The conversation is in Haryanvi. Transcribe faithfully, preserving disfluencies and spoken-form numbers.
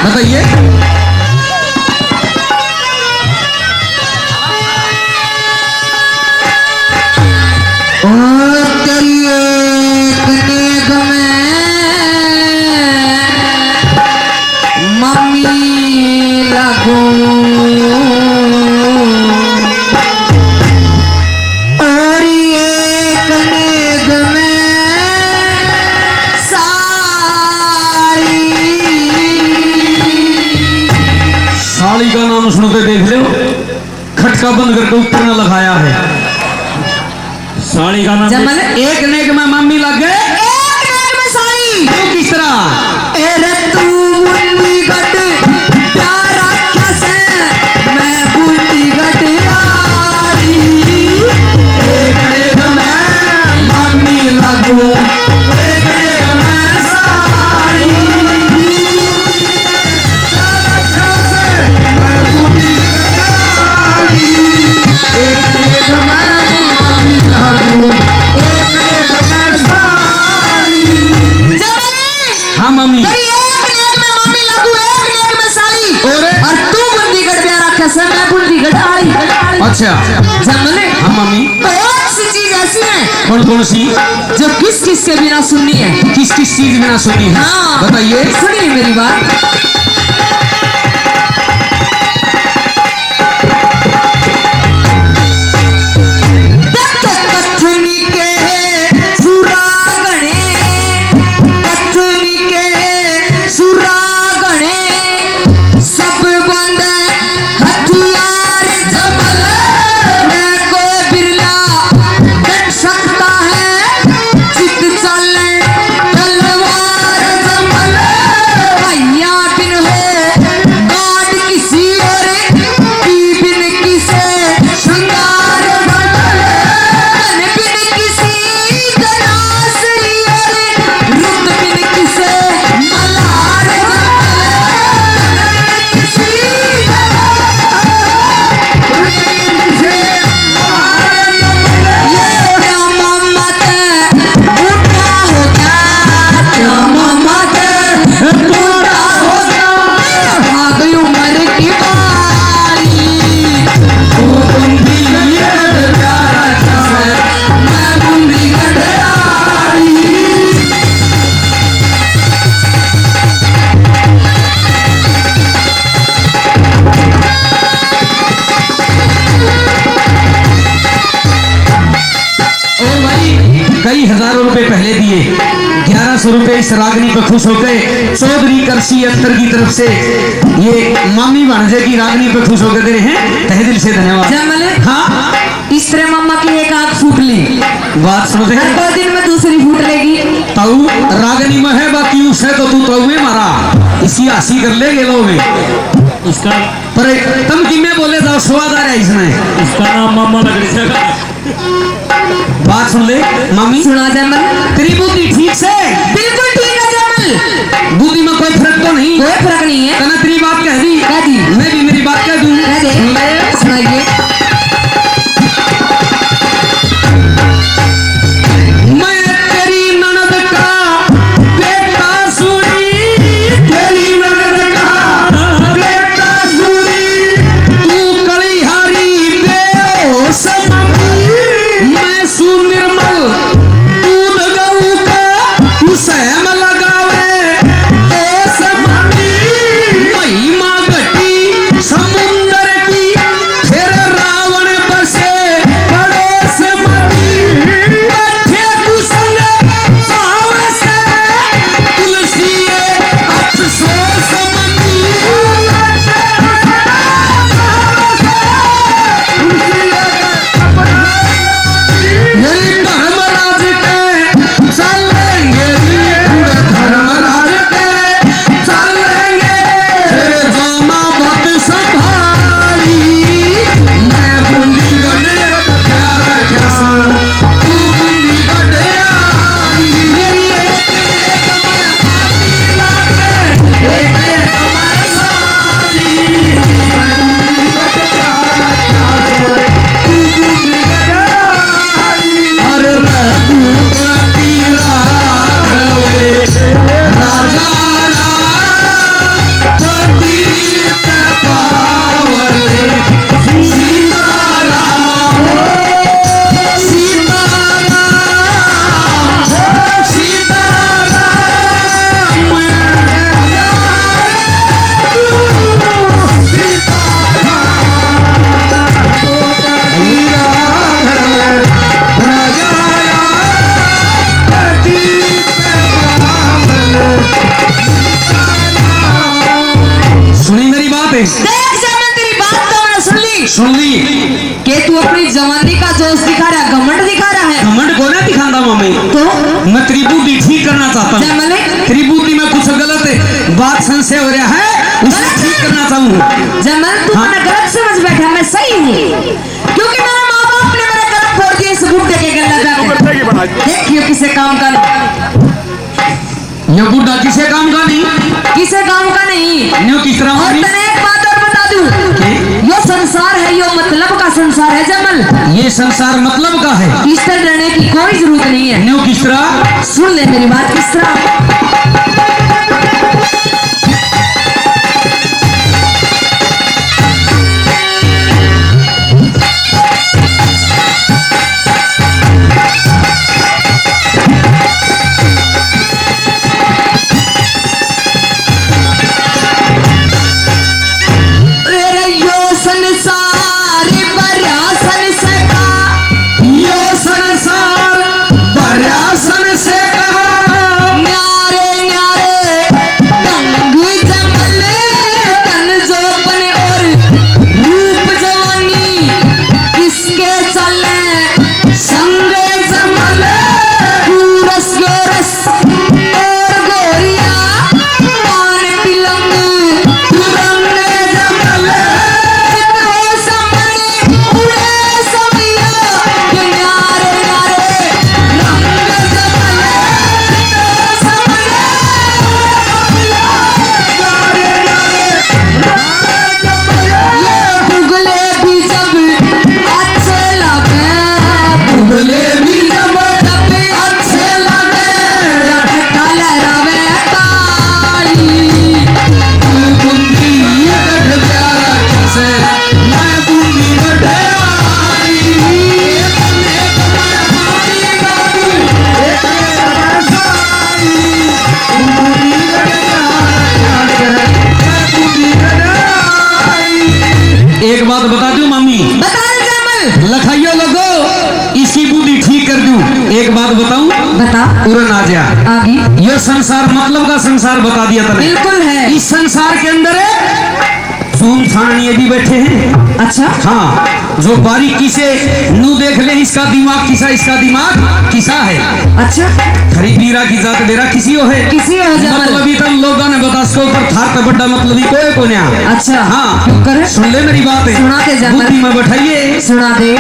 बताइए। ओ तेरी एक नेग में मामी लागू। और एक नेग में साली। साली का नाम सुनते देख लो, खटका बंद करके ऊपर ना लगाया है। साली का नाम जमल। एक नेग में मामी लग गए, एक नेग में साली। क्यों, किस तरह? ए रे तू बूंदीगढ़ प्यार रखा से, मैं बूंदीगढ़ यारी। एक नेग में मामी लागू, एक नेग में साली। हाँ, मामी। तेरी एक नेग में मामी लागू, एक नेग में साली। और? और तू बूंदीगढ़ प्यार रखा से, मैं बूंदीगढ़ आली। अच्छा। जमल। हाँ, मामी। बहुत सी चीज ऐसी है। कौन कौन सी? जो किस किस के बिना सुन्नी है। किस किस चीज बिना सुन्नी है? हाँ। बताइए। सुनिए मेरी बात। कथनी के सुरागणे, कथनी के सुरागणे, सब बंद हथियार जमल, मैं को बिरला डट सकता है, चित चले तलवार जमल। भैया बिन हो गांड किसी और की, बिन किसे श्रृंगार जमल, बिन किसी ओ भाई, कई हजारों रुपए पहले दिए, ग्यारह सौ रुपए इस रागनी पे खुश होके चौधरी करसी अख्तर की तरफ से ये मामी भांजे की रागनी पे खुश होकर दे रहे हैं, तहे दिल से धन्यवाद। जय मलिक। हाँ। इस तरह मामा की एक आंख फूट ली। बात सुन रहे हर हैं? दो दिन में दूसरी फूट लेगी। ताऊ रागनी में है, बाकी उसे तो तू ताऊ में मारा। इसी आसी कर ले गेलो में। इसका पर तुम किमे बोले जाओ, स्वाद आ रहा है इसमें। इसका नाम मामा लग रही है। बात सुन ले मामी। सुना जमल। तेरी बुद्धि ठीक से? बिल्कुल ठीक है जमल। बुद्धि में कोई फर्क तो नहीं? कोई फर्क नहीं है। तने तेरी बात कह दी। कह दी। मैं भी मेरी बात कह दूं। कह दे। सुन ले। सुनाइए। मैं तेरी ननद का बेटा सूरी, तेरी ननद का बेटा सूरी, तू कलिहारी बेहोश मामी। मैं सू निर्मल दूध गऊ का सुन ली। के तू अपनी जवानी का जोश दिखा रहा, घमंड दिखा रहा है? घमंड को ना दिखांदा मामी। तो? मैं तेरी बुद्धि ठीक करना चाहता हूँ। जमल? तेरी बुद्धि में कुछ गलत बात संशय हो रहा है, उसे गलत ठीक है। करना चाहूँ। जमल, तू हाँ। मैंने गलत समझ बैठा, मैं सही हूँ। क्योंकि मेरे माँ बाप ने मेरे कर्म फोड़ दिए इस बुढ़े के गला जाकर। देखियो किसे काम का नहीं। ये बूढ़ा किसे काम का नहीं? किसे काम का नहीं। न्यू किस तरह और मामी? तने एक बात और बता दूं। के? यो संसार है, यो मतलब का संसार है जमल। ये संसार मतलब का है। इस तरह डरने की कोई जरूरत नहीं है। न्यू किस तरह? सुन ले मेरी बात किस तरह। अरे यो संसार भरा संशय का, यो संसार भरा संशय का। न्यारे न्यारे ढंग जमल, तन जोबन और रूप जवानी, किसके चले संग जमल। तू रस गो रस और गोरिया, पान पिलंग, तू रंग जमल। चित हो समन उड़े सवैया, ये न्यारे न्यारे रंग जमल। चित हो समन ये बुगले भी जब अच्छे लगे, बुगले भी जब अच्छे लगे, रखता लहरावे ताली। तू बूंदी गढ़ प्यार से, मैं बूंदी गढ़ आई। एक बात बता दूं मामी, बता दे जमल। लखाइयो लोगो, इसकी बुद्धि ठीक कर दूं। एक बात बताऊं, बता। उरन आ जा। आ गई। ये संसार मतलब का संसार बता दिया तने। बिल्कुल है। इस संसार के अंदर चून छाननिए भी बैठे हैं। अच्छा। हाँ, जो बारीकी से नू देख ले, इसका दिमाग किसा, इसका दिमाग किसा है। अच्छा। खरी बीरा की जात डेरा किसी हो है। किसी हो जमल। मतलब इतन लोगों ने बता सो, पर थार तो बड़ा मतलब ही कोई को नहीं। अच्छा। हाँ। क्यों करे? सुन ले मेरी बात है। सुना दे जमल। बुद्धि में बैठाइए। सुना दे।